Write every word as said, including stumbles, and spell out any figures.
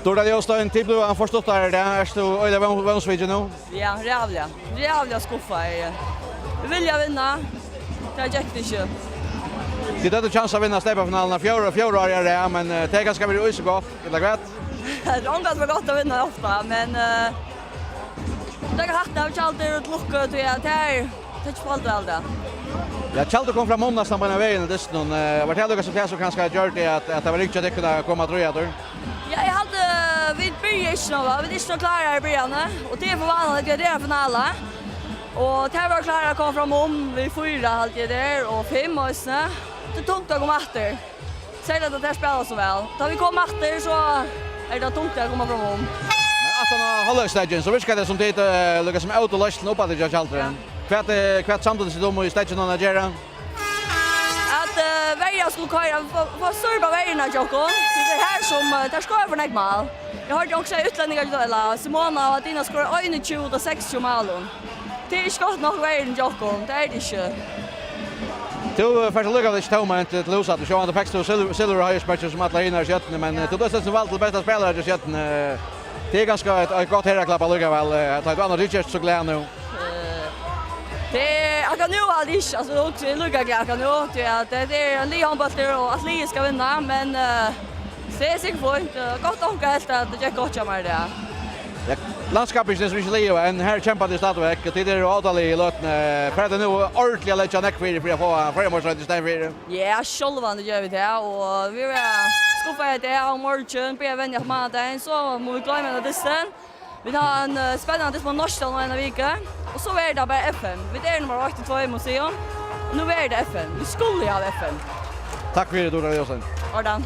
Durita Ljóstein, tit blivu forstutt her í dag. Ert tú øgiliga vón-, vónsvikin nú? Ja, ræðuliga. Ræðuliga skuffað eri eg. Vit vilja vinna. Tað gekk ikki. Tit høvdu kjans at vinna steypafinaluna fjórða, fjórða árið í rað, men, eh, tað er kanska verið í so gott, ella hvat? Tað er ongantíð so gott at vinna ofta, men, eh, tað er hatta av Tjaldur og til lukku, tí at tað er, tað er ikki for alt, alt tað. Ja, Tjaldur kom framum næstan beinan vegin í dystinum. Eh, var tað líka sum tað sum kanska gjørdi at, at tað var ringt hjá tykkum at koma at draga aftur? Ja, eg haldi, eh, vit byrja ikki nóg væl. Vit eru ikki nóg klárar í byrjanini, og tað er for vanaligt, tí at tað er ein finala. Og tað var klárt at koma framum við fýra, haldi eg tað er, og fimm eisini. Tað er tungt at koma aftur. Serliga tá tær spæla so væl. Tá vit koma aftur, so er tað tungt at koma framum. Men aftan á hálvleikssteðgin, so virkar tað sum tit, eh, líka sum ótu loysnina upp aftur hjá Tjaldri. Ja. Hvat, eh, hvat samdust tit um í steðginum at gera? At, eh, verjan skuldi koyra, fá, fá stýr á verjuna hjá okkum. Tí tað er har sum, eh, tær skora for nógv mál. Eg hoyrdi onkran siga, útlendingar, ella Simona og Adina skora einogtjúgu út av seksogtjúgu málum. Tað er ikki gott nokk verjan hjá okkum, tað er tað ikki. Tú, eh, fert allíkavæl ikki tómhent til hús aftur. Sjálvandi fekst tú silv-, silvur á heiðursmerkinum sum allar hinar í stjørnuni, men, eh, tú bleivst eisini valdur til besta spælara hjá stjørnuni. Eh, tað er kanska eitt, eitt gott herðaklapp allíkavæl, eh, at tú annars ikki ert so glað nú. Eh, tað er akkurát nú, haldi eg ikki. Altso, eg eri líka glað akkurát nú, tí at tað er ein liðhondbóltur, og alt liðið skal vinna, men, eh, tað er sikkurt fínt. Eh, gott onkur helt at tað gekk gott hjá mær í dag. Ja, landskappingin er so ikki liðug enn, her kempa tit stadigvæk, og tit eru ódaligi í løtuni. Fer tað nú ordiliga at leggja nógv fyri, fyri at fáa føroyameistaran í staðin fyri? Ja, sjálvandi gera vit tað, og vit verða skuffaðir í dag og í morgin, byrja at venja á mánadagin, so mugu vit gloyma henda dystin. Vit hava ein, eh, spennandi dyst á Norðstovn um eina viku, og so verður tað bara F M. Vit eru nummar eitt í tveimum stiga, og nú verður tað F M. Vit skulu hava F M. Takk fyri, Durita Ljóstein. Ordan.